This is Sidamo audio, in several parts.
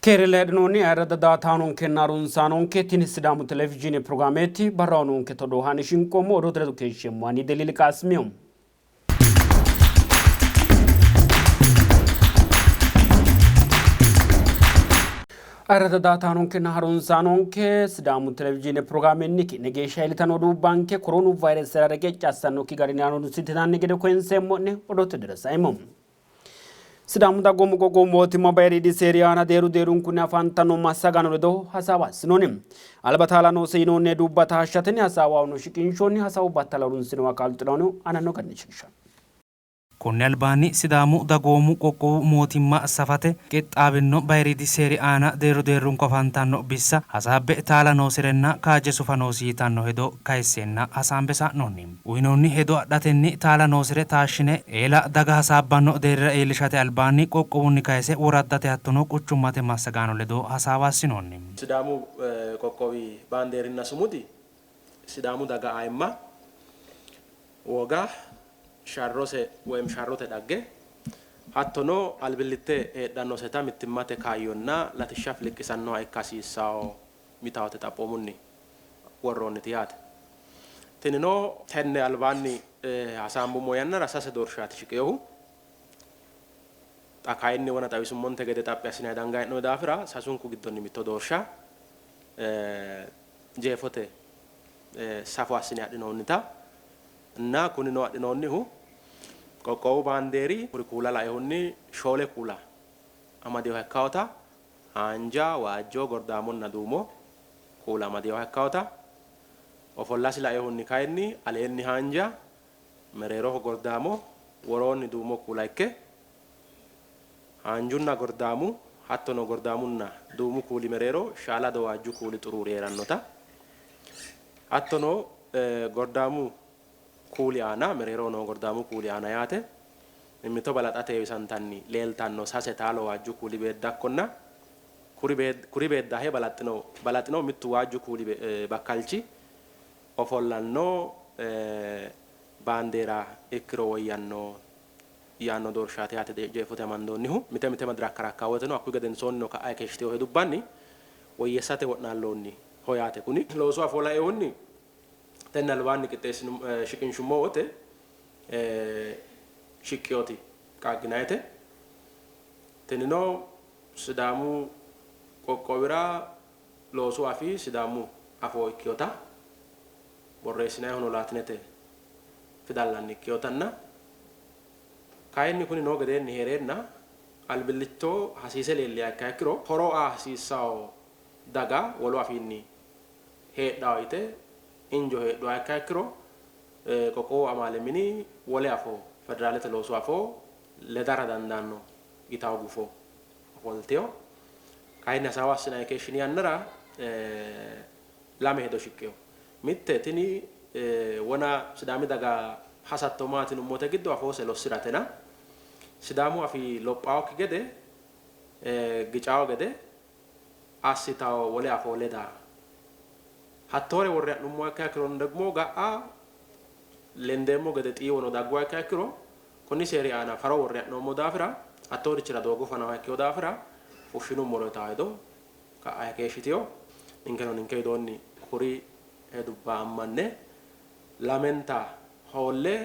Keere leedhinoonni ayirradda daaataanonkenna harunsaanonke, tini Sidaamu Televizhiine pirogiraameeti. Barraho noonke todoo haani shinqoommo odoote ledo keeshsheemmo. Ani Deliili Qaasimiyo. Ayirradda daaataanonkenna harunsaanonke, Sidaamu Televizhiine pirogiraamenni ki'ne geeshsha iillitanno oduubbanke koroonu vayiresera reqecci assannokki garinni harunsitinanni gede koyinseemmo'ne. Odoote dirressaeemmo. Sidaamu dagoomu qoqqowu mootimma bayiriidi seeri aana deeru deerunkunni afantanno massagaano ledo hasaawa assinoonni. Alba taala noose yinoonni hedubba taashshatenni hasaawano shiqinshoonni. Hasaawu battala harunsinowa Kaalu Xilahunihu aananno garinni shiqishanno. Konni albaanni Sidaamu dagoomu qoqqowu mootimma safate qixxaawino bayiriidi seeri aana deerru deerrunku afantanno bissa hasaabbe taala noosirenna kaajje sufa noosi yitanno hedo kayisseenna hasaambe sa'noonni. Uyinoonni hedo adhatenni taala noosire taashshine eela daga hasaabbanno deerrira iillishate albaanni qoqqowunni kayse woraddate hattono quchummate massagaano ledo hasaawa assinoonni. Sidaamu qoqqowi baandeerinna sumudi Sidaamu daga ayimma, woga, sharrose woyim sharrote dhagge hattono albillitte heedhannoseta mittimmate kaayyonna latishsha filiqqisannoha ikka hasiissanno yitawote xaphoomunni worroonniti yaate. Tinino tenne albaanni hasaambummo yannara sase doorshaati shiqinohu. Xa kayinni wona xawisummonte gede xaphi assinanni danganni hee'noonni daafira sasunku giddonni mitto doorsha jeefote safo assine adhinoonnita nna kunino adhinoonnihu qoqqowu baandeeri kuri kuula lainohunni shoole kuula amadinoha ikkinota haanja, waajjo, gordaamonna duumo kuula amadinoha ikkinota ofollasi lainohunni kayinni aleenni haanja, mereeroho gordaamo, woroonni duumo kuula ikke haanjunna gordaamu hattono gordaamunna duumu kuuli mereero shaalado waajju kuuli xuruuri hee'rannota hattono gordaamu kuuli aana mereeroho noo gordaamu kuuli aana yaate mimmito balaxate heewisantanni leeltanno sase taalo waajju kuuli beeddakkonna kuri beeddahe balaxino mittu waajju kuuli bakkalchi ofollanno baandeera ikkiro woyyanno yaanno doorshaati yaate jeefote amandoonnihu. Mite mite madirakkara hakkaawoteno hakkuyi gedensoonnino ka'ae keeshshitino hedubbanni woyyeessate wo'naalloonni ho yaate kuni. Loosu afoo lainohunni tenne albaanni qixxeessinummo shiqinshummo wote shiqqinoti qaagginannite. Tinino Sidaamu qoqqowira loosu afii Sidaamu afoo ikkinota, borreessinannihuno Laatinete fidallanni ikkinotanna kayinni kuni noo gedeenni hee'reenna albillicho hasiise leelliha ikkiha ikkiro horo aa hasiissanno daga wolu afiinni heedhanno yite injo heedhuha ikkiha ikkiro qoqqowu amaale mini wole afoo federaalete loosu afoo ledara dandaanno yitanno gufo ofoltino. Kayinni hasaawa assinanni keeshshini yannara lame hedo shiqqino. Mitte tini wona Sidaami daga hasatto maati yinummote giddo afoose lossi'ratena Sidaamu afii lophawokki gede gicawo gede assitawo wole afoo leda hattoore worre ha'nummoha ikkiha ikkirono degmo ga'a lendeemmo gede xiiwono dagguha ikkiha ikkiro konni seeri aana faro worre ha'noommo daafira hattoorichira doogo fanawa ikkino daafira fushshinummoro yitawo hedo ka'a keeshshitino. Ninkeno ninke widoonni kuri hedubba ammanne lamenta hoolle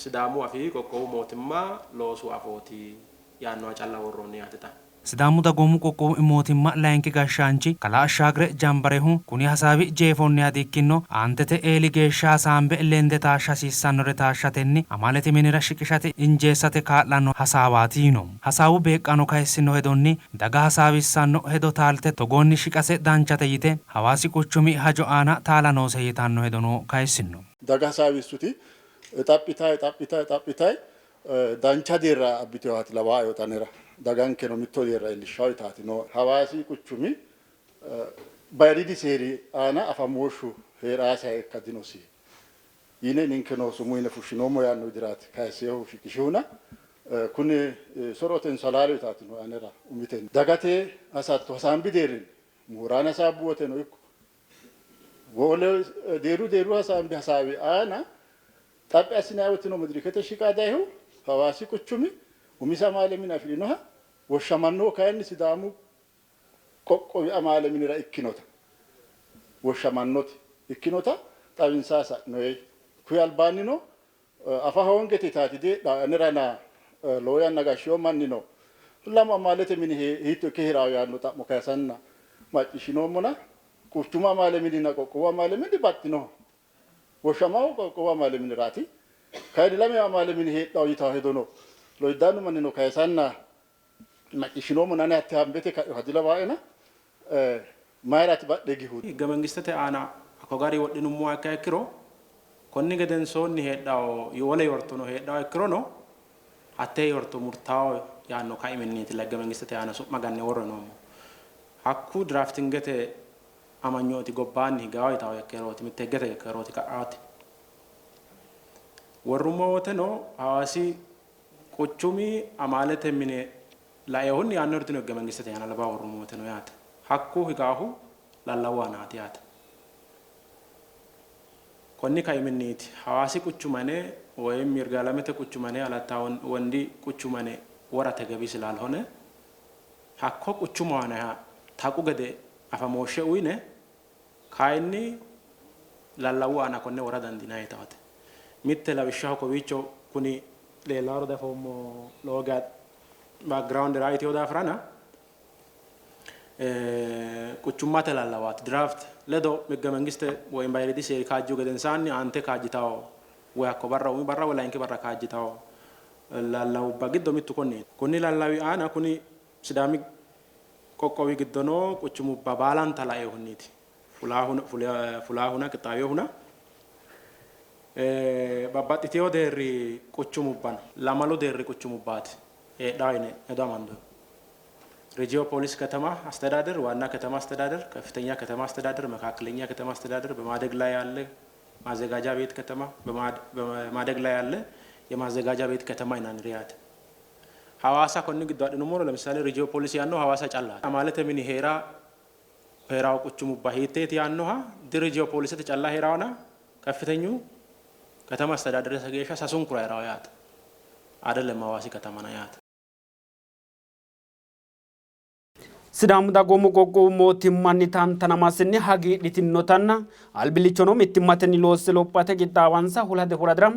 Sidaamu afii qoqqowu mootimma loosu afooti yaannoha calla worroonni yaate xa. Sidaamu Dagoomu Qoqqowu Mootimma Layinki Gashshaanchi Kalaa Ashaagre Jambarehu, kuni hasaawi jeefonniha di-ikkinno, aantete eeli geeshsha hasaambe lende taashsha hasiissannore taashshatenni amaalete minira shiqishate injeessate kaa'lanno hasaawaati yiino. Hasaawu beeqqaano kayissino hedonni daga hasaawissanno hedo taalte togoonni shiqase danchate yite Hawaasi quchumi hajo aana taala noose yitanno hedono kayissino. Daga hasaawissuti xaphi tayi xaphi tayi xaphi tayi dancha deerra abbitinohaati lawaae anera. Dagankeno mitto deerra iillishshawo yitaati nooe. Hawaasi quchumi bayiriidi seeri aana afamooshshu hee'rasiha ikka dinosi yine ninkeno sumuu yine fushshinoommo yaanno widiraati kayisseehu shiqishihuna kuni so'rotenso halaaleho yitaati nooe anera umitenni. Dagate hasatto hasaambi deerrinni mooraano hasaabbu woteno ikko wole deerru deerru hasaambi hasaawi aana xaphi assinanni woteno madirakete shiqa dayihu Hawaasi quchumi umisi amaale mine afi'rinoha woshshamannohu kayinni Sidaamu Qoqqowi Amaale Minira ikkinota woshshamannoti ikkinota xawinsaa sa'noyi. Kuyi albaannino afa hoongete yitaati diheedhanno. Anerana lowo yanna gashshino mannino lamu amaalete mini hiitto ikke hee'ranno yaanno xa'mo kayisanna macciishshinoommona quchumu amaale mininna qoqqowu amaale mini baxxinoho. Woshshamahu qoqqowu amaale miniraati. Kayinni lame amaale mini heedhanno yitanno hedono lowiddaannu mannino kayisanna macciishshinoommona ane hatte hambete kainoha dilawaaena mayiraati badhe higihu? Higge mangistete aana hakko gari wodhinummoha ikkiha ikkiro, konni gedensoonni heedhanno wole yortono heedhanno ikkirono, hattee yorto murtawo yaanno kaiminniitilla higge mangistete aana su'ma ganne worre noommo. Hakku draftingete amanyooti gobbaanni higawo yitawo yekkeerooti, mitte higgete yekkeerooti ka'aati. Worrummo woteno Hawaasi quchumi amaalete mine lainohunni yaannori dino higge mangistete aana alba worrummo woteno yaate. Hakku higaahu lallawu aanaati yaate. Konni kaiminniiti Hawaasi quchuma yine woyim Yirgaalamete quchuma yine Alatta Wondi quchuma yine wora tegebi silaalhone hakko quchumaho yinanniha taqu gede afamooshshe uyine kayinni lallawu aana konne wora dandiinanni yitawote. Mitte lawishshaho kowiicho kuni leellaaro diafoommo lowo geya background right yoo daafirana quchummate lallawaati draft ledo higge mangiste woy bayiriidi seeri kaajjihu gedensaanni aante kaajjitawo woy hakko barra umi barra woy layinki barra kaajjitawo lallawubba giddo mittu konneeti. Konni lallawi aana kuni Sidaami qoqqowi giddo noo quchumubba baalanta lainohunniiti fulaahuna qixxaawinohuna babbaxxitino deerri quchumubba no. Lamalu deerri quchumubbaati heedhanno yine hedo amandoonni. ሬጂዮፖሊስ ከተማ አስተዳደር፣ ዋና ከተማ አስተዳደር፣ ከፍተኛ ከተማ አስተዳደር፣ መካከለኛ ከተማ አስተዳደር፣ በማደግ ላይ ያለ ማዘጋጃ ቤት ከተማ፣ በማደግ ላይ ያለ የማዘጋጃ ቤት ከተማ ይናን ሪያት ሐዋሳ konni giddo adhinummoro ለምሳሌ ሪጂዮፖሊስ ያነው ሐዋሳ ጨላ amalete mini heera heerawo quchumubba hiitteeti yaannoha dirijiopolisete calla heerawana ከፍተኙ ከተማ አስተዳደር geeshsha sasunkura heerawo yaate አይደለም ሐዋሲ ከተማና yaate. Sidaamu dagoomu qoqqowu mootimmanni tantanamasinni hagiidhitinotanna albillichono mittimmatenni loosse lophate qixxaawansa Hulate woradira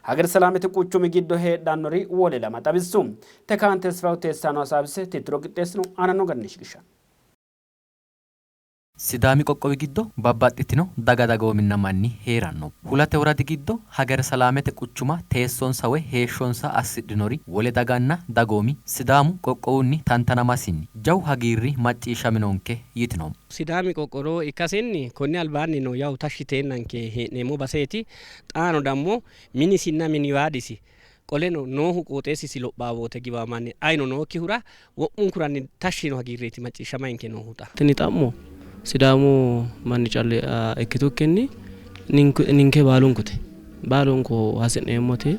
Hagere Selaamete quchumi giddo heedhannori wole lama xawissu. Tekaan Tesfayu teessaano hasaawise tittiro qixxeessino aananno garinni shiqishanno. Sidaami qoqqowi giddo babbaxxitino daga dagoominna manni hee'ranno. Hulate woradi giddo Hagere Selaamete quchuma teessonsa woy heeshshonsa assidhinori wole daganna dagoomi Sidaamu qoqqowunni tantanamasinni jawu hagiirri macciishshaminonke yitino. Sidaami qoqqowo ikkasinni konni albaanni no yawu tashshi teennanke hee'neemmo baseeti. Xaano dammo minisinna miniwaadisi qoleno noohu qooxeessisi lophaa wote giwamanni ayino nookkihura wo'munkuranni tashshino hagiirreeti macciishshamanke noohu xa. Tini xa'mo Sidaamu manni calla ikkitukkinni ninke baalunkute baalunku hasi'neemmoti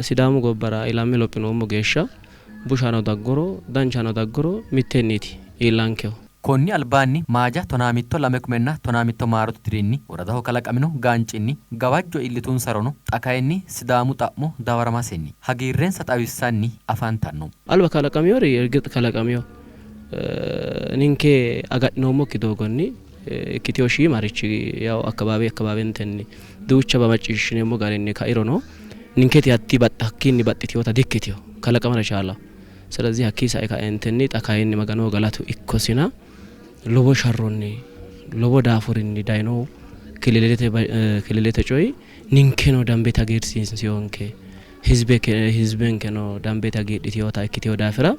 Sidaamu gobbara ilamme lophinoommo geeshsha bushano dagguro danchano dagguro mitteenniiti iillankehu. Konni albaanni Maaja 15 2015 maarote dirinni woradaho kalaqamino gaancinni gawajjo iillitunsarono xa kayinni Sidaamu xa'mo dawaramasenni hagiirrensa xawissanni afantanno. Alba kalaqamiyori irgix kalaqamiyo ninke agadhinoommokki doogonni ikkiteyo shiimarichi yaw akabaabi akabaabentenni duucha macciishshineemmo garinni kairono ninketi hatti hakkiinni baxxiteyota dikkiteyo kalaqamara chaalawo. ስለዚህ hakkii sae kaentenni xa kayinni Maganoho galatu ikkosina lowo sharronni lowo daafurinni dayino kililete coyi ninkeno dambete hagiirsiisiyonke hizbenkeno dambete hagiidhiteyota ikkiteyo daafira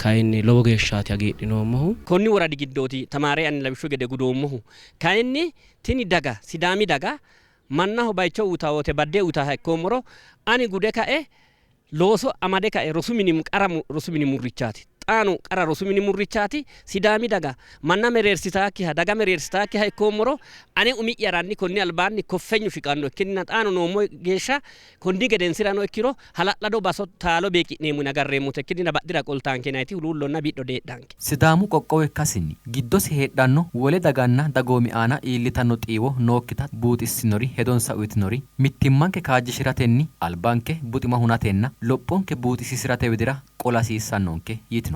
kayinni lowo geeshshaati hagiidhinoommohu. Konni woradi giddooti tamaare ani lawishshu gede gudoommohu. Kayinni tini daga Sidaami daga mannaho bayicho uytaa wote badde uytaaha ikkoommoro ani gude kae looso amade kae rosu mini qara rosu mini murrichaati. Xaano qara rosu mini murrichaati. Sidaami daga manna mereersitaakkiha daga mereersitaakkiha ikkoommoro ane umi'yaranni konni albaanni koffenyu shiqanno ikkinnina xaano noommo geeshsha konni gedensirano ikkiro hala'lado baso taalo beeqi'neemmo agarreemmote ikkinnina badhira qoltaanke nayti huluullonna bidho deedhanke. Sidaamu qoqqowo ikkasinni giddosi heedhanno wole daganna dagoomi aana iillitanno xiiwo nookkita buuxissinori hedonsa uytinori mittimmanke kaajjishi'ratenni albanke buxima hunatenna lophonke buuxisiisi'rate widira qola hasiissannonke yitino.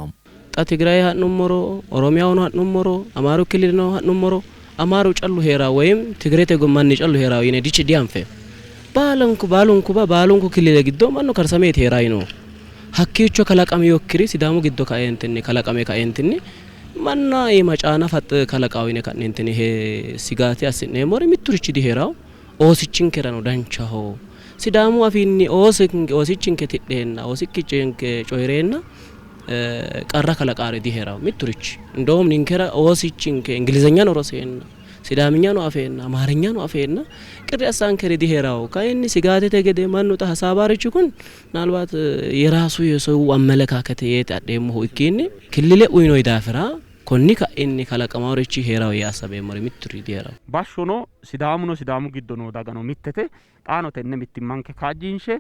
Xa Tigraye ha'nummoro, Oromiyahono ha'nummoro, Amaaru killileno ha'nummoro Amaaru callu hee'rawo woyim Tigrete manni callu hee'rawo yine dichi dianfeemmo. Baalunku baalunkuba baalunku killile giddo mannu karsameeti hee'rayi noohu. Hakkiicho kalaqaminokkiri Sidaamu giddo kaeentinni kalaqame kaeentinni manna iima caana faxxe kalaqawo yine ka'neentinni sigaate assi'neemmori mitturichi dihee'rawo. Oosichinkerano danchaho. Sidaamu afiinni oosichinke tidheenna oosikkinke coyi'reenna qarra kalaqaari dihee'rawo mitturichi. እንደውም ninkera oosichinke Ingilizenyano roseenna Sidaaminyano afeenna Amaarinyano afeenna qirri assaankeri dihee'rawo. Kayinni sigaatete gede mannu xa hasaabaarichi kun ምናልባት የራሱ የሰው አመለካከት የት adheemmohu ikkiinni killile uyinoyi daafira konni ka'inni kalaqamaworichi heerawo yee assabeemmori mitturi diheerawo. Bashshono Sidaamuno Sidaamu giddo noo dagano mittete. Xaano tenne mittimmanke kaajjinshe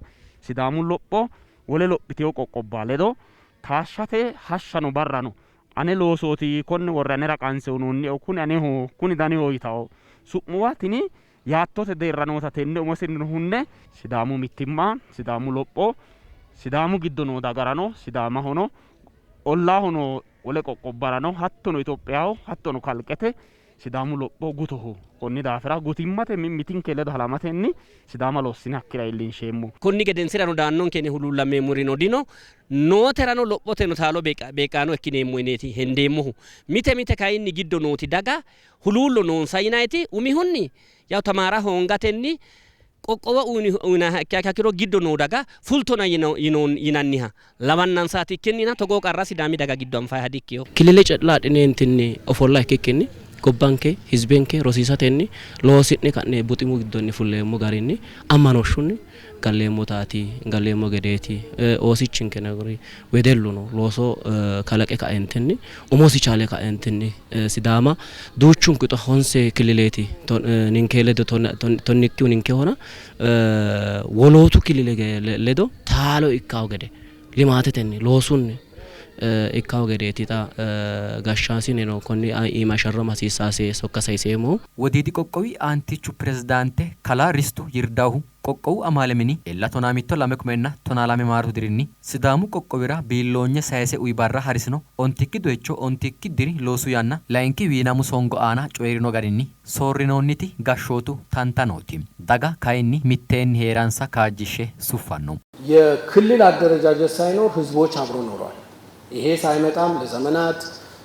Sidaamu lopho wole lophiteyo qoqqobba ledo taashshate hashshano barrano ane loosooti konne worre anera qanse uyinoonniehu kuni aneho kuni daneho yitawo su'muwa tini yaattote deerra noota tenne umose hunne Sidaamu mittimma Sidaamu lopho Sidaamu giddo noo dagarano Sidaamahono ollaahono wole qoqqobbarano hattono Itophiyaho hattono kalqete Sidaamu lopho gutoho. Konni daafira gutimmate mimmitinke ledo halamatenni Sidaama lossine hakkira iillinsheemmo. Konni gedensirano daannonke yine huluullameemmorino dino, nooterano lophoteno taalo beeqqaano ikkineemmo yineeti hendeemmohu. Mite mite kayinni giddo nooti daga huluullo noonsa yinayiti umihunni yaw tamaara hoongatenni qoqqowo uyinanniha ikkiha ikkiro giddo noo daga fultona yinanniha lawannansaati ikkinnina togoo qarra Sidaami daga giddo anfayiha dikkino. Killile calla adhineentinni ofolla ikkikkinni gobbanke hizbenke rosiisatenni loosi'ne ka'ne buximu giddonni fulleemmo garinni ammanooshshunni galleemmotaati galleemmo gedeeti. Oosichinke naguri wedelluno looso kalaqe kaentinni umosi chaale kaentinni Sidaama duuchunku xa honse killileeti ninke ledo tonnikkihu ninkehona wolootu killile ledo taalo ikkawo gede limaatetenni loosunni ikkawo gedeeti xa gashshaasineno konni iima sharrama hasiissaase sokka sayiseemmohu. Wodiidi qoqqowi aantichu pirezidaante kalaa Ristu Yirdaahu qoqqowu amaale mini ella 11 2012 maarote dirinni Sidaamu qoqqowira biilloonye sayise uyi barra harisino ontikki doyicho ontikki diri loosu yanna layinki wiinamu songo aana coyi'rino garinni soorrinoonniti gashshootu tantanooti. Daga kayinni mitteenni hee'ransa kaajjishshe suffanno. የክልል አደረጃጀት ሳይኖር ህዝቦች አብሮ ኖሯል። ይሄ ሳይመጣም ለዘመናት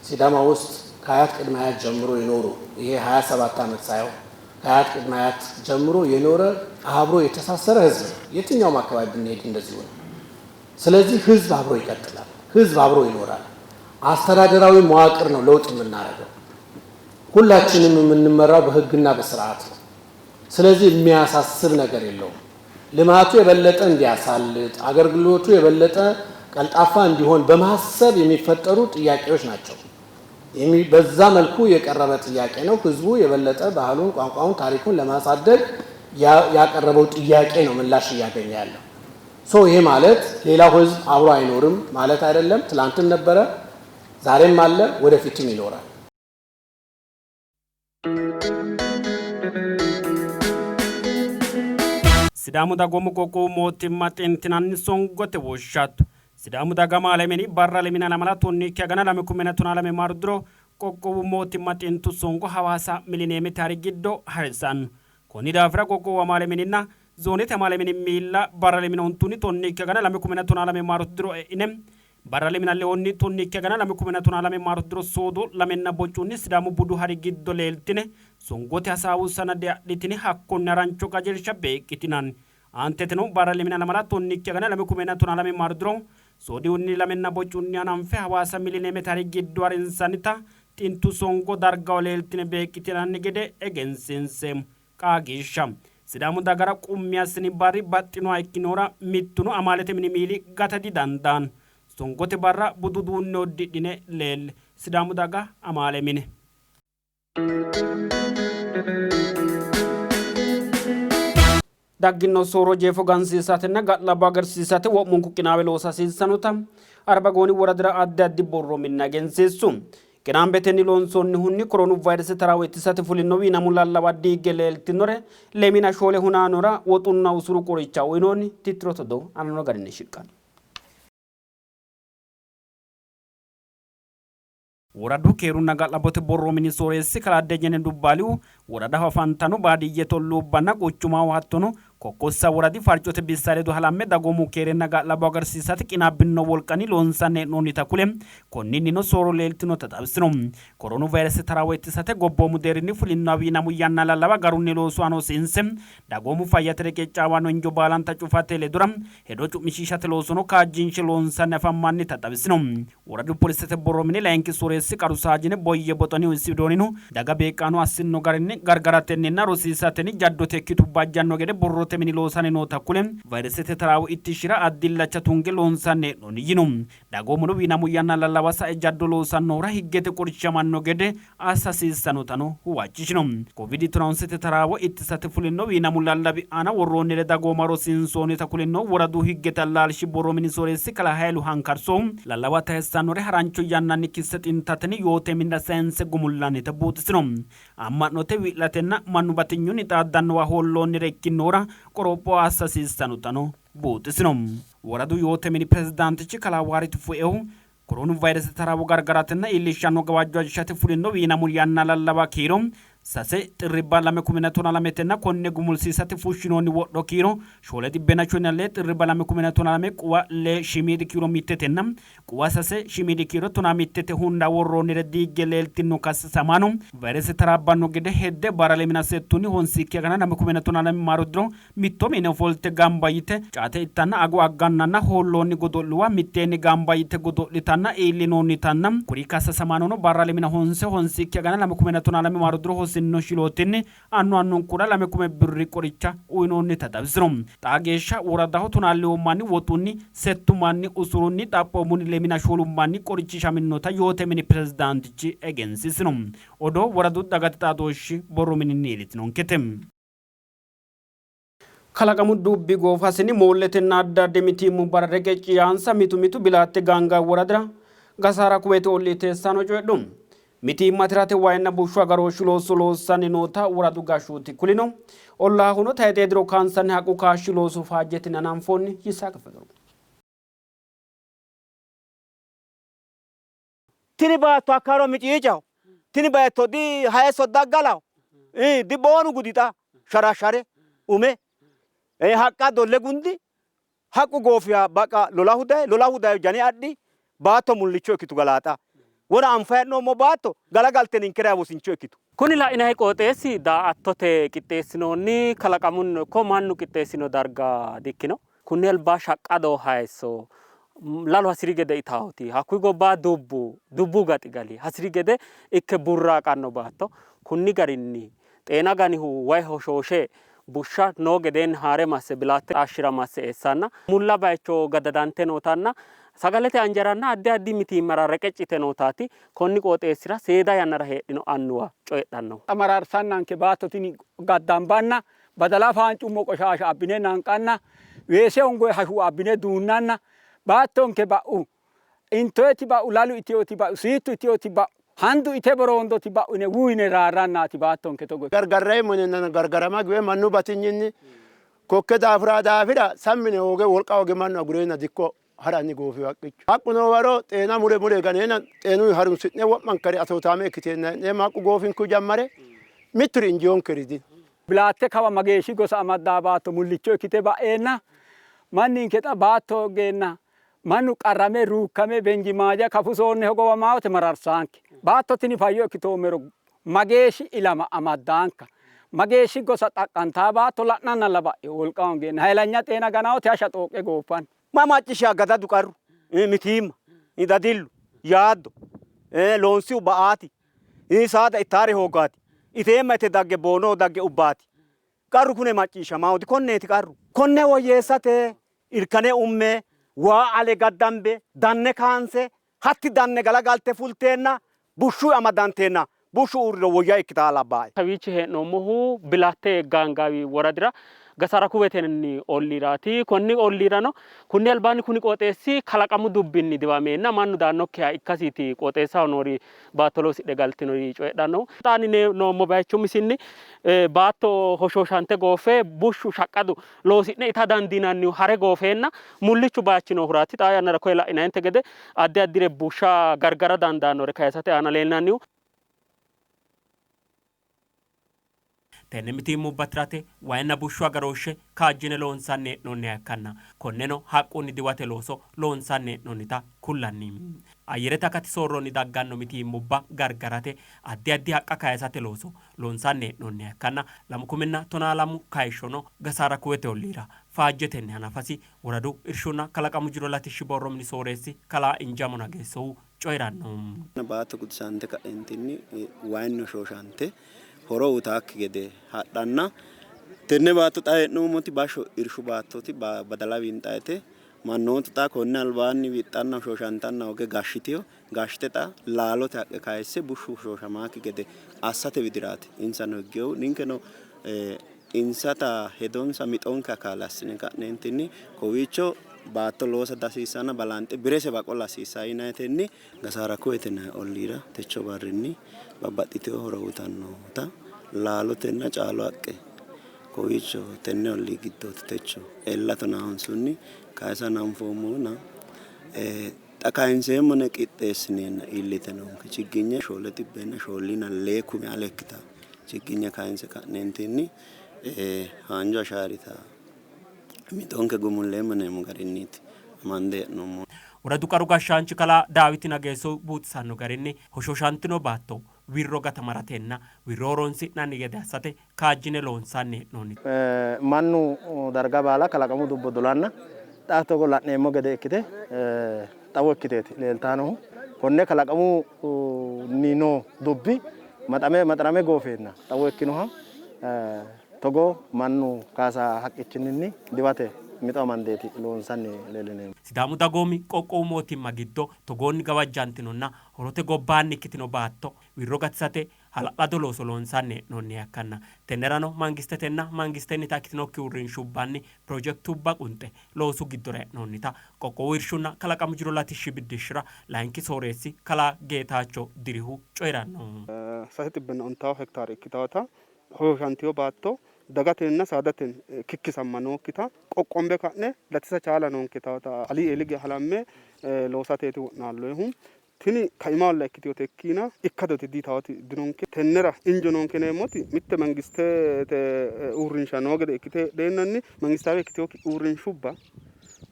ሲዳማ ውስጥ ከአያት ቅድመ አያት ጀምሮ የኖሩ ይሄ 27 ዓመት ሳይሆን ከአያት ቅድመ አያት ጀምሮ የኖረ አብሮ የተሳሰረ ህዝብ ነው። የትኛውም አካባቢ ብንሄድ እንደዚሁ ነው። ስለዚህ ህዝብ አብሮ ይቀጥላል። ህዝብ አብሮ ይኖራል። አስተዳደራዊ መዋቅር ነው ለውጥ የምናደርገው። ሁላችንም የምንመራው በህግና በስርዓት ነው። ስለዚህ የሚያሳስብ ነገር የለውም። ልማቱ የበለጠ እንዲያሳልጥ፣ አገልግሎቱ የበለጠ ቀልጣፋ እንዲሆን በማሰብ የሚፈጠሩ ጥያቄዎች ናቸው። በዛ መልኩ የቀረበ ጥያቄ ነው። ህዝቡ የበለጠ ባህሉን፣ ቋንቋውን፣ ታሪኩን ለማሳደግ ያቀረበው ጥያቄ ነው ምላሽ እያገኘ ያለው። ይሄ ማለት ሌላው ህዝብ አብሮ አይኖርም ማለት አይደለም። ትላንትም ነበረ፣ ዛሬም አለ፣ ወደፊትም ይኖራል። Sidaamu dagoomu qoqqowu mootimma xintinanni songote woshshatto. Sidaamu daga amaale mini barra lemina lamala tonnikki agana 2012 maarudiro qoqqowu mootimma xintu songo Hawaasa milineemete hari giddo harisanno. Konni daafira qoqqowu amaale mininna zoonete amaale mini miilla barra lemina ontunni tonnikki agana 2012 maarudiro e'ine barra lemina lewonni tonnikki agana 2012 maarudiro soodo 2:20 Sidaamu budu hari giddo leeltine songote hasaawu sanade adhitine hakkonne harancho qajeelsha beeqqitinanni. Aanteteno barra lemina lamala tonnikki agana 2012 maarudiro soodihunni 2:20 hananfe Hawaasa milineemete hari giddo harinsannita xintu songo dargaho leeltine beeqqitinanni gede egensiinseemmo. Qaagiishsha Sidaamu dagara qummi assini barri baxxinoha ikkinohura mittuno amaalete mini miili gata didandaanno. Songote barra budu uduunne uddidhine leelle. Sidaamu daga amaale mine. Daggino soorro jeefo gansiisatenna ga'labbo agarsiisate wo'munku qinaawe loosa hasiissannota Arbagooni woradira addi addi borro minna egensiissu. Qinaambetenni loonsoonnihunni koronu vayrese taraawo ittisate fulino wiinamu lallawa diigge leeltinore 24 hunaanora woxunna usuru qoricha uyinoonni. Tittirote odoo aananno garinni shiqqanno. Woradu keerunna ga'labbote borro mini sooreessi kalaa Dejene Dubbaalihu woradaho afantanno baadiyyete olluubbanna quchumaho hattono Kokkossa woradi farcote bissa ledo halamme dagoomu keerenna ga'labbo agarsiisate qinaabbino wolqanni loonsanni hee'noonnita kule, konninnino soorro leeltinota xawisino. Koronu vayrese taraawo ittisate gobboomu deerrinni fulinoha wiinamu yanna lallawa garunni loosu aana hosiinse dagoomu fayyate reqeccaawanno injo baalanta cufate ledora hedo cu'mishiishate loosono kaajjinshe loonsanni afammannita xawisino. Woradu polisete borro mini layinki sooreessi qaru saajine Boyye Boxonihu isi widoonnino, daga beeqqaano assinno garinni gargaratenninna rosiisatenni jaddote ikkitubba ajjanno gede borrote mini loosanni noota kule, vayiresete taraawo ittishshira addi illacha tunge loonsanni hee'noonni yino. Dagoomuno wiinamu yanna lallawa sae jaddo loosannohura higgete qorichamanno gede assa hasiissannotano huwachishino. Kovidi tonaahoonsete taraawo ittisate fulinno wiinamu lallawi aana worroonnire dagooma rosiinsoonnita kulinno woradu higgete allaalshi borro mini sooreessi kalaa Hayilu Hankarsohu, lallawa tayissannore harancho yannanni kisse xintatenni yoote minira sayinse gumullannita buuxisino. Amma'note, wi'latenna mannu batinyunni xaaddannowa hoolloonnire ikkinnohura qoropho assa hasiissannotano buuxisino. Woradu yoote mini pirezidaantichi kalaa Waaritu Fuehu, Koroonu vayrese taraawo gargaratenna iillishshanno gawajjo ajishate fulino wiinamu yanna lallawa kiiro sase xirribba lame kuminna tona lametenna konne gumulsiisate fushshinoonni wodho kiiro shoole xibbenna shoyina lee xirribba lame kuminna tona lame quwa lee shimiidi kiiro mittetenna quwa sase shimiidi kiiro tonaa mittete hunda worroonnire diigge leeltinno kassasamaano vayrese taraabbanno gede hedde barra lemina settunni honsikki agana lame kuminna tona lame maaro diro Mitto mine ofolte gamba yite caate ittanna ago aggannanna hoolloonni godo'luwa mitteenni gamba yite godo'litanna iillinoonnitanna kuri kassasamaanono barra lemina honse honsikki agana lame kumenna tonaa lame maaro diro hossinno shilootinni annu annunkura lame kume birri qoricha uynoonnita xawisino. Xaa geeshsha woradaho tonaa lewu manni woxunni, settu manni usurunni, xaphoomunni lemina shoolu manni qorichishaminota yoote mini pirezidaantichi egensiisino. Odoo woradu dagate xaadooshshi borro mininni iillitinonkete. Kalaqamu dubbi goofasinni moolletenna addi addi mitiimmubbara reqecci yaansa mitu mitu Bilaatte Gaangaawi woradira Gasaara Kuweeti ollii teessaano coyidhu. Mitiimma tirate wayinna bushshu agarooshshi looso loossanni noota woradu gashshooti kulino. Ollaahono tayixee diro kaansanni haqqu kaashshi looso faajjetenni hananfoonni. Yisaaq Fiqru. Tini baatto hakkaro miciicaho, tini baatto di hayisso daggalaho, di boonu gudixa sharashare ume haqqa dolle gundi, haqqu goofiha baqa lolahu dayi, lolahu dayi jane adhi, baatto mullicho ikkitu galaaxa. Wona anfayi hee'noommo baatto galagalte ninkera wosincho ikkitu. Kuni la'inanni qooxeessi daa''attote qixxeessinoonni kalaqamunnino ikko mannu qixxeessino darga dikkino. Kunni alba shaqqado hayisso, lalu hasi'ri gede itaawoti, hakkuyi gobba dubbu, dubbu gaxigali hasi'ri gede ikke burraaqanno baatto, kunni garinni xeena ganihu wayi hoshooshe bushsha noo gedeenni haa're masse bilaatte xaashshira masse eessanna mulla bayicho gadadante nootanna sagalete anjeranna addi addi mitiimmara reqecci yite nootaati konni qooxeessira seeda yannara heedhino annuwa coyidhannohu. Xa mararsannanke baatto tini gaddambanna Badala faancummo qoshaasha abbine nanqanna, weese hongoye hashuwa abbine duunnanna, baattonke ba'u, intoyeti ba'u, lalu iteoti ba'u, siittu iteoti ba'u, handu ite boroondoti ba'u yine wuu yine raarrannaati baattonke togo. Gargarreemmo yineenna gargarama giwe mannu batinyinni kokke daafuraa daafira sammi yine hooge wolqa hooge mannu agureenna dikko ha'ranni goofi haqqichu. Haqqu noo waro xeena mure mure ganeenna xeenuyi harunsi'ne wo'mankare atootaame ikkiteenna hee'neemmo. Haqqu goofinkuyi jammare mitturi injoonkeri dino. Bilaatte kawa mageeshshi gosa amaddaa baatto mullicho ikkite ba'eenna, manninke xa baatto hooggeenna mannu qarrame ruukkame Benjimaaja kafu soonne hogowamaawote mararsaanke. Baatto tini fayyo ikkitoommero mageeshshi ilama amaddaanka, mageeshshi gosa xaqqantaa baatto la'nannalla ba'ino wolqa hoongeenna hayilanya xeena ganaawote hashsha xooqqe gooffanno. Ma macciishsha gadadu qarru, mitiimma, dadillu, yaaddo, loonsihu ba'aati, saada ittaare hooggaati, iteemma yite dagge boonoho dagge ubbaati. Qarru kune macciishshamaho, dikonneeti qarru. Konne woyyeessate irkane umme, waa ale gaddambe, danne kaanse, hatti danne galagalte fulteenna bushshu amadanteenna bushshu uurriro woyya ikkitaa labbaae. Kawiichi hee'noommohu Bilaatte Gaangaawi woradira Gasarakuwetenni olliiraati. Konni olliirano kunni albaanni kuni qooxeessi kalaqamu dubbinni diwameenna mannu daannokkiha ikkasiiti qooxeessaho noori baatto loosidhe galtinori coyidhannohu. Xa ani noommo bayicho umisinni baatto hoshooshante gooffe bushshu shaqqadu loosi'ne ita dandiinannihu hare goofeenna mullichu bayichi noohuraati. Xaa yannara koye la'inanninte gede addi addire bushsha gargara dandaannore kayisate aana leellinannihu. Tenne mitiimmubba tirate wayinna bushshu agarooshshe kaajjine loonsanni hee'noonniha ikkanna konneno haqqunni diwate looso loonsanni hee'noonnita kullanni. Ayyerete akati soorronni dagganno mitiimmubba gargarate addi addi haqqa kayisate looso loonsanni hee'noonniha ikkanna 2012 kayishshono Gasaara Kuwete olliira faajjetenni hanafasi woradu Irshunna Kalaqamu Jiro Latishshi Borro Mini Sooreessi Kalaa Injamo Nageessohu coyi'ranno. Baatto gudisante ka'entinni wayinni hoshooshante horo uyitaakki gede hadhanna tenne baatto xa hee'noommoti bashsho irshu baattooti badala winxayite mannootu xa konni albaanni wixxanna hoshooshantanna hoge gashshitino gashshite xa laalote haqqe kayisse bushshu hoshooshamaakki gede assate widiraati insano higginohu ninkeno insata hedonsa mixonke akaale assine ka'neentinni kowiicho baatto loosa dihasiissanna balanxe birese baqola hasiissanno yinanitenni Gasaarakuwete yinanni olliira techo barrinni babbaxxitino horo uytannota laalotenna caalu haqqe kowiicho tenne ollii giddooti techo ella tonaa honsunni kayisa hananfoommohuna xa kayinseemmo yine qixxeessineenna iillite noonke chigginye shoole xibbenna shoolliina lee kume ale ikkitanno chigginye kayinse ka'neentinni haanju ashaarita mixonke gumulleemmo yineemmo garinniiti amande hee'noommohu. Woradu qaru gashshaanchi kalaa Daawiti Nageessohu buuxisanno garinni, hoshooshantino baatto wirro gatamaratenna wirro horoonsi'nanni gede assate kaajjine loonsanni hee'noonni. Mannu darga baala kalaqamu dubbo dolanna xa togo la'neemmo gede ikkite xawo ikkiteeti leeltannohu. Konne kalaqamunni noo dubbi maxame maxarame goofeenna xawo ikkinoha Togo mannu kaasa haqqichinninni diwate mixo amandeeti loonsanni leellineemmohu. Sidaamu dagoomi qoqqowu mootimma giddo togoonni gawajjantinonna horote gobbaanni ikkitino baatto wirro gatisate hala'lado looso loonsanni hee'noonniha ikkanna tennerano mangistetenna mangistennita ikkitinokki uurrinshubbanni pirojekitubba qunxe loosu giddora e'noonnita qoqqowu irshunna kalaqamu jiro latishshi biddishshira layinki sooreessi kalaa Geetaacho Dirihu coyi'ranno. Sase xibbenna ontawo hektaare ikkitawota hoshooshantino baatto dagatenna saadate kikkisamma nookkita qoqqombe ka'ne latisa chaala noonke yitawota alii eeli geya halamme loosateeti wo'naalloyihu. Tini kaimaholla ikkitinote ikkiina ikkadote diyitawoti dinonke. Tennera injo noonke yineemmoti mitte mangistete uurrinsha noo gede ikkite heedheennanni mangistaawe ikkitinokki uurrinshubba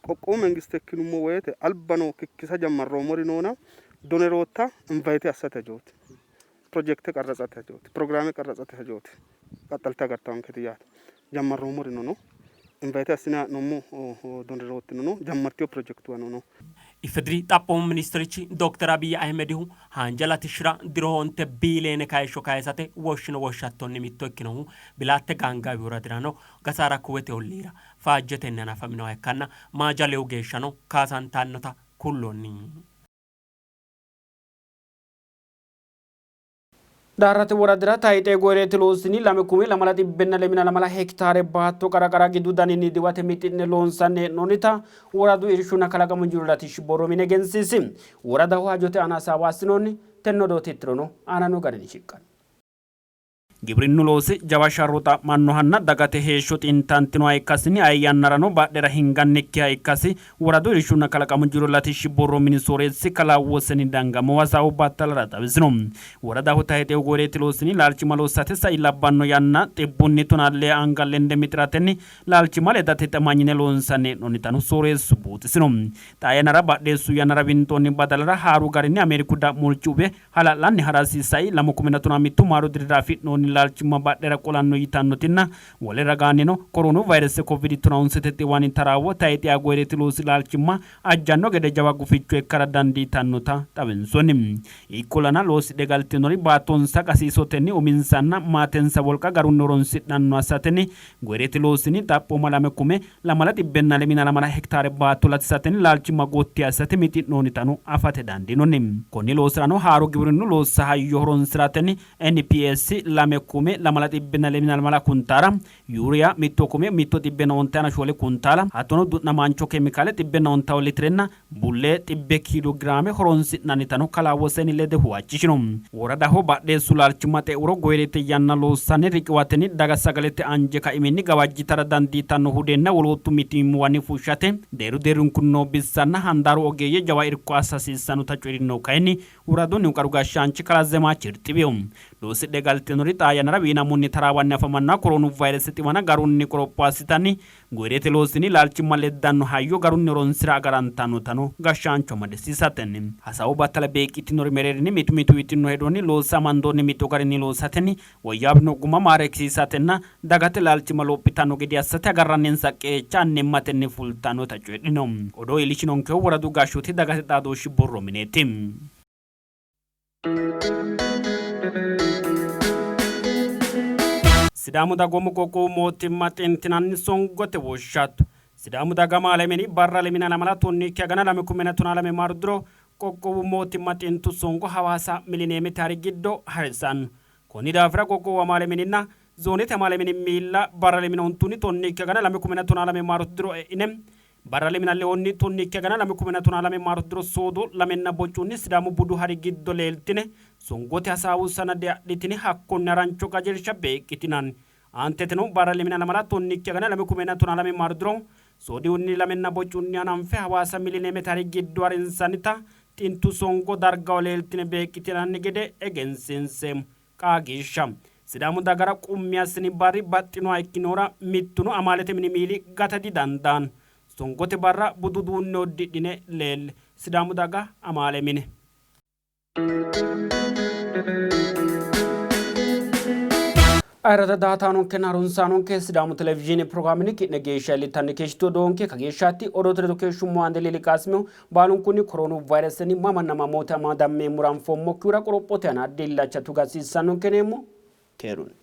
qoqqowu mangiste ikkinummo woyte albano kikkisa jammarroommori noona donerootta invayite assate hajooti. Pirojekite qarratsate hajooti, pirogiraame qarratsate hajooti qaxxalte agartaanketi yaate. Jammarroommorino no, invayite assine haa'noommo donerootino no, jammartino pirojekituwano no. IFDR Xaphoomu ministirichi dokter Abiy Ahimedihu haanja latishshira diroho onte biiliyeene kayishsho kayisate woshshino woshshattonni mitto ikkinohu Bilaatte Gaangaawi woradirano Gasaara Kuwete olliira faajjetenni hanafaminoha ikkanna Maaja lewu geeshshano kaasantannota kulloonni. Daarrate woradira tayixee goyirete loosinni lame kume lamala xibbenna lemina lamala hekitaare baatto qara qara gidu daninni diwate mixi'ne loonsanni hee'noonnita woradu irshunna kalaqamu jiro latishshi borro mine egensiisi. Woradaho hajote aana hasaawa assinoonni. Tenne odoo tittirono aananno garinni shiqqanno. Gibrinnu loosi jawa sharro xa'mannohanna dagate heeshsho xintantinoha ikkasinni aye yannarano badhera hingannikkiha ikkasi woradu irshunna kalaqamu jiro latishshi borro mini sooreessi kalaa Woseni Dangamo hasaawu battalara xawisino. Woradaho tayxehu goyirete loosinni laalchimma lossate sai labbanno yanna xibbunni tonaa lee anga lende mixiratenni laalchimma ledate hixamanyine loonsanni hee'noonnitano sooreessu buuxisino. Xaa yannara badheessu yannara winxoonni badalara haaru garinni Ameeriku da'muulchi uwe hala'lanni ha'rasi sai lamu kuminna tonaa mittu maaru dirira afi'noonni laalchimma badhera qolanno yitannotinna wole ragaannino koroonu vayrese kovidi tonaa onsite xiwani taraawo tayxe agoyirete loosi laalchimma ajjanno gede jawa guficho ikkara dandiitannota xawinsoonni. Ikkollana loosidhe galtinori baattonsa qasiisotenni uminsanna maatensa wolqa garunni horonsidhanno assatenni goyirete loosinni xaphooma lame kume lamala xibbenna lemina lamala hektaare baatto latisatenni laalchimma gotti assate mixi'noonnitano afate dandiinoonni. Konni loosirano haaro giwirinnu loossa hayyo horonsi'ratenni NPS lame. kume 2,704 kuntaala, Yuuriya mitto kume mitto xibbenna ontaana shoole kuntaala hattono du'namaancho kemikaale xibbenna ontawo litirenna bullee xibbe kiilo giraame horonsi'nannitano kalaa Woseni lede huwachishino. Woradaho badheessu laalchimma xe'uro goyirete yanna loossanni riqiwatenni daga sagalete anje kaiminni gawajjitara dandiitanno hudenna woloottu mitiimmuwanni fushshate deerru deerrunkunni noo bissanna handaaru ogeeyye jawa irko assa hasiissannota coyi'rinohu kayinni Woradunnihu qaru gashshaanchi kalaa Zemaachi Irxibihu, loosidhe galtinori xaa yannara wiinamunni taraawanni afamannoha koroonu vayrese xiwana garunni qoropho assitanni goyirete loosinni laalchimma leddanno hayyo garunni horonsi'ra agarantannotano gashshaanchu amadisiisatenni hasaawu battala beeqqitinori mereerinni mitu mitu yitinno hedonni loossa amandoonni mixo garinni loosatenni woyyaawino guma maareekkisiisatenna dagate laalchimma lophitanno gede assate agarranninsa qeecha annimmatenni fultannota coyidhino. Odoo iillishinonkehu woradu gashshooti dagate xaadooshshi borro mineeti. Sidaamu dagoomu qoqqowu mootimma xintinanni songote woshshatto. Sidaamu daga maale mini barra lemina lamala tonnikki agana 2012 maardiro qoqqowu mootimma xintu songo Hawaasa milineemete hari giddo harissanno. Konni daafira qoqqowu amaale mininna zoonete amaale mini miilla barra lemina ontunni tonnikki agana 2012 maarote diro e'ine barra lemina lewunni tonnikki agana 2012 maarote diro soodo lamenna bocunni Sidaamu budu hari giddo leeltine songote hasaawu sanade adhitine hakkonne harancho qajeelsha beeqqitinanni. Aanteteno barra lemina lamala tonnikki agana 2012 maarote diro soodihunni lamenna bocunni hananfe Hawaasa milineemete hari giddo harinsannita xintu songo dargaho leeltine beeqqitinanni gede egensiinseemmo. Qaagiishsha. Sidaamu dagara qummi assini barri baxxinoha ikkinohura mittuno amaalete mini miili gata didandaanno. Songote barra budu uduunne uddidhine leelle. Sidaamu daga amaale mine. Ayirrada daaataanonkenna harunsaanonke Sidaamu televizhiine pirogiraamenni ki'ne geeshsha iillitanni keeshshitu odoonke kageeshshaatti odoote ledo keeshshummo Ande Lili Qaasimihu baalunkunni koroonu vayiresenni mamanna mamoote amadammeemmoro anfoommokkihura qorophote aana addi illacha tuga hasiissannonke yineemmo. Keerunni.